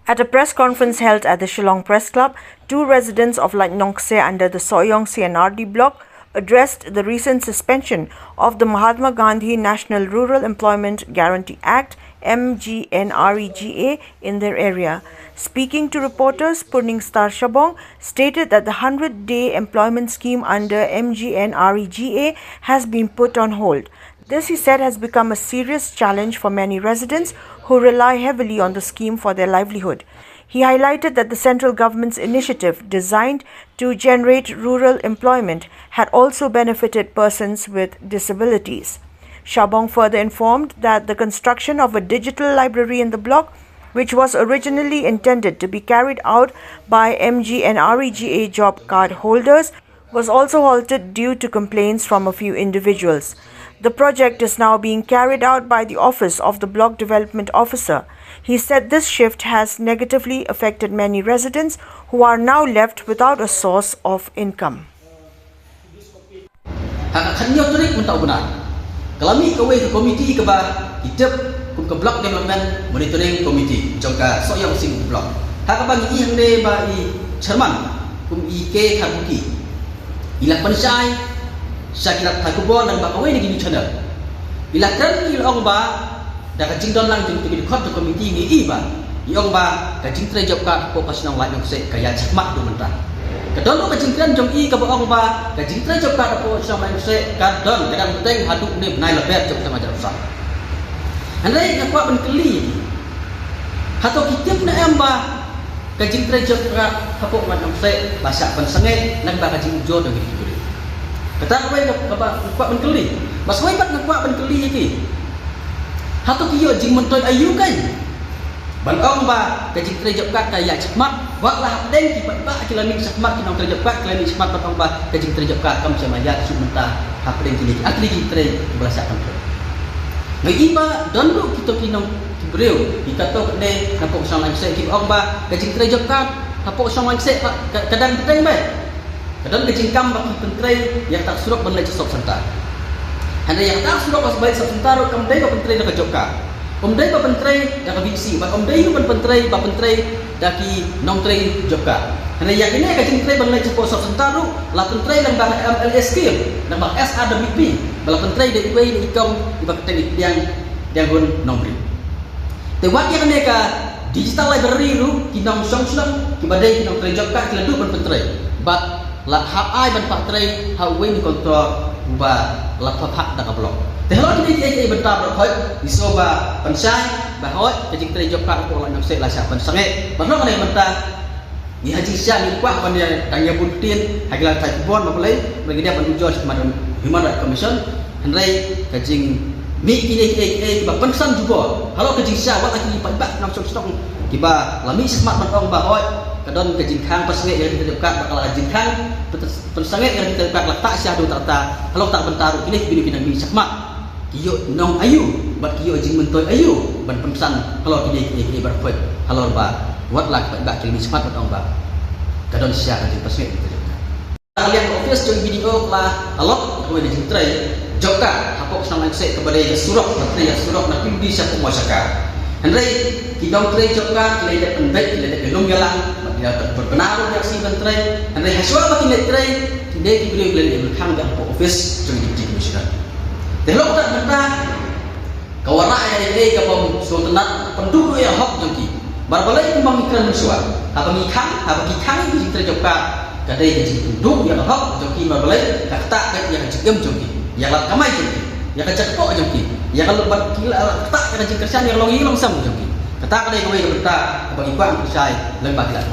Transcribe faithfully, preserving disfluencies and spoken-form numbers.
At a press conference held at the Shillong Press Club, two residents of Laitnongkse under the Sohiong C and R D block addressed the recent suspension of the Mahatma Gandhi National Rural Employment Guarantee Act, M G N R E G A, in their area. Speaking to reporters, Purning Star Shabong stated that the hundred day employment scheme under M G N R E G A has been put on hold. This, he said, has become a serious challenge for many residents who rely heavily on the scheme for their livelihood. He highlighted that the central government's initiative designed to generate rural employment had also benefited persons with disabilities. Shabong further informed that the construction of a digital library in the block, which was originally intended to be carried out by M G N R E G A job card holders, was also halted due to complaints from a few individuals. The project is now being carried out by the office of the block development officer. He said this shift has negatively affected many residents who are now left without a source of income. Ha ka khatnïew tarik mynta u bnai, ka la mih kawei ka komiti kaba ki tip kum ka Block Development Monitoring Committee jong ka Sohiong Sing Block. Ha kaba ngi i hangne ba i chairman kum i K Kharbuki, i la pynshai sha ki lad pathai khubor lyngba kawei na ki news channel. I la kren, i la ong ba da ka jingdon lang jong ki dkhot jong ka komiti ngi i ba, i ong ba ka jingtrei job card hapoh ka shnong Laitnongkseh ka ïaid shakhmat haduh mynta. Ka don ruh ka jingkren jong i kaba ong ba ka jingtrei job card hapoh ka shnong Laitnongkseh ka don ka dang bteng haduh une u bnai Lber jong u snem ar hajar arphew san. Hynrei nga kwah ban kylli, hato ki tip ne em ba ka jingtrei job card hapoh Laitnongkseh la shah pynsangeh lyngba ka jingujor jong ki briew? Kata kawei kaba nga kwah ban kylli. Bad kawei pat nga kwah ban kylli ïa ki, hato ki ïoh jingmyntoi aïu kein ban ong ba ka jingtrei job card ka ïaid shakhmat, wat la hapdeng ki paidbah ki la mih shakhmat, ki nongtrei job card ki la mih shakhmat ban ong ba ka jingtrei job card kam shym la ïaid shuh mynta hapdeng kine ki artylli ki trei kiba la shah pyntrei? Nga i ba don ruh kito ki nong ki briew, ki katto katne hapoh ka shnong Laitnongkseh kiba ong ba ka jingtrei job card hapoh ka shnong Laitnongkseh ka, ka dang bteng beit. Ka don ka jingkam ba ki pyntrei ïa kata ka surok ban leit sha Sop Center. Hynrei ïa kata ka surok ban leit sha Sop Center ruh kam dei ba pyntrei da ka job card, um dei ba pyntrei da ka V C, bad um dei ruh ban pyntrei ba pyntrei da ki nongtrei job card. Hynrei ïa kine ka jingtrei ban leit sha Sop Center ruh la pyntrei lyngba ka M L A scheme, lyngba ka S R W P, ba la pyntrei da iwei na i kong iba kyrteng i Pdiang, Pdiang Hun Nongbriew. Te wat ïa kane ka digital library ruh ki nongshong shnong kiba dei ki nongtrei job card ki la duh ban pyntrei, bad la hap ai ban pyntrei ha uwei na ki kontrak uba la phah da ka block. Te halor kine kiei kiei bynta baroh khoit ngi sngew ba pynshai ba hooid ka jingtrei job card hapoh Laitnongkseh la shah pynsangeh. Bad halor kane ka bynta ngi ha jingshisha ngi kwah ban ïa dang ïa bun ktien ha ki lad pathai khubor, namar balei, namar ngi dei ban ujor sha khmat Human Rights Commission. Hynrei ka jingmih kine kiei kiei kiba pynsan jubor halor ka jingshisha, wat la ki paidbah nongshong shnong kiba la mih shakhmat ban ong ba hooid ka don ka jingkhang pynsangeh ïa ka jingtrei job card, bad ka la ka jingkhang pynsangeh ïa ka jingtrei job card la ktah sha haduh katta katta. Halor kata ka bynta ruh kine ki briew ki nang mih shakhmat ki ïoh nong aïu bad ki ïoh jingmyntoi aïu ban pynsan halor kine kiei kiei baroh khoit halor ba wat la ki paidbah ki la mih shakhmat ban ong ba ka don shisha ka jingpynsangeh ïa ka jingtrei job card. Ka liang ka office jong i B D O ka la allot kawei ka jingtrei job card hapoh ka shnong Laitnongkseh kaba dei ka surok, ka trei ka surok na Pynbri sha Pungmawshaka. Hynrei ki nongtrei job card ki la ïaleh pynbeit, ki la ïaleh ïalum ïalang bad ki la pynbna ruh ïa ka sngi ban trei. Hynrei hashwa ba kin leit trei, kine ki briew ki la leit ïalum khang hapoh office jong i Deputy Commissioner. Te halor kata ka bynta ka wanrah ïa kaei kaei kabym sngewtynnat, pynduh ïa ka hok jong ki. Namar balei, kumba ngi kren mynshuwa, haba ngi khang, haba ki khang ïa ka jingtrei job card, ka dei ka jingpynduh ïa ka hok jong ki, namar balei, ka ktah beit ïa ka jingim jong ki, ïa ka lad kamai jong ki, ïa ka jakhpoh jong ki, ïa ka lad, bad ki la ktah ïa ka jingkyrshan, ïa ka longïing longsem jong ki. Kata ka dei kawei ka bynta kaba ngi kwah ban pynshai lyngba ki lad.